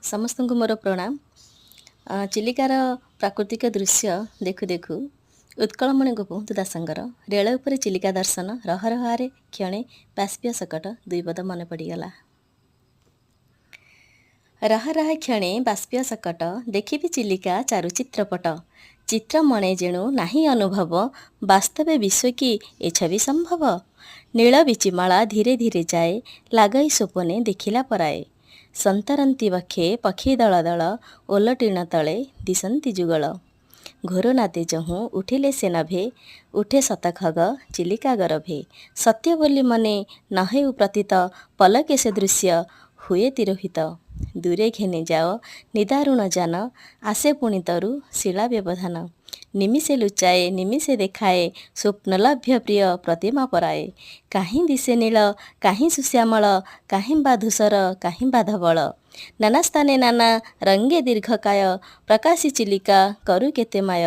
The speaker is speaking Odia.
ସମସ୍ତଙ୍କୁ ମୋର ପ୍ରଣାମ। ଚିଲିକାର ପ୍ରାକୃତିକ ଦୃଶ୍ୟ ଦେଖୁ ଦେଖୁ ଉତ୍କଳମଣି ଗୋପବନ୍ଧୁ ଦାସଙ୍କର ରେଳ ଉପରେ ଚିଲିକା ଦର୍ଶନ, ରହ ରହାରେ କ୍ଷଣେ ବାଷ୍ପୀୟ ଶକଟ ଦୁଇ ପଦ ମନେ ପଡ଼ିଗଲା। ରହ ରହ କ୍ଷଣେ ବାଷ୍ପୀୟ ଶକଟ, ଦେଖିବି ଚିଲିକା ଚାରୁ ଚିତ୍ରପଟ। ଚିତ୍ରମଣେ ଯେଣୁ ନାହିଁ ଅନୁଭବ, ବାସ୍ତବେ ବିଶ୍ୱ କି ଏ ଛବି ସମ୍ଭବ? ନୀଳ ବୀଚିମାଳା ଧୀରେ ଧୀରେ ଯାଏ, ଲାଗଇ ସ୍ୱପନେ ଦେଖିଲା ପରାଏ। ସନ୍ତରନ୍ତି ବକ୍ଷେ ପକ୍ଷୀ ଦଳ ଦଳ, ଓଲଟିଣ ତଳେ ଦିଶନ୍ତି ଯୁଗଳ। ଘୋର ନାଦେ ଯହୁଁ ଉଠିଲେ ସେ ନଭେ, ଉଠେ ଶତଖଗ ଚିଲିକା ଗରଭେ। ସତ୍ୟ ବୋଲି ମନେ ନ ହେଉ ପ୍ରତୀତ, ପଲକେ ସେ ଦୃଶ୍ୟ ହୁଏ ତିରୋହିତ। ଦୂରେ ଘେନି ଯାଅ ନିଦାରୁଣ ଯାନ, ଆସେ ପୁଣି ତରୁ ଶିଳା ବ୍ୟବଧାନ। ନିମିଷେ ଲୁଚାଏ ନିମିଷେ ଦେଖାଏ, ସ୍ୱପ୍ନଲଭ୍ୟ ପ୍ରିୟ ପ୍ରତିମା ପରାଏ। କାହିଁ ଦିଶେ ନୀଳ କାହିଁ ସୁଶ୍ୟାମଳ, କାହିଁ ବା ଧୂସର କାହିଁ ବା ଧବଳ। ନାନା ସ୍ଥାନେ ନାନା ରଙ୍ଗେ ଦୀର୍ଘକାୟ, ପ୍ରକାଶି ଚିଲିକା କରୁ କେତେ ମାୟ।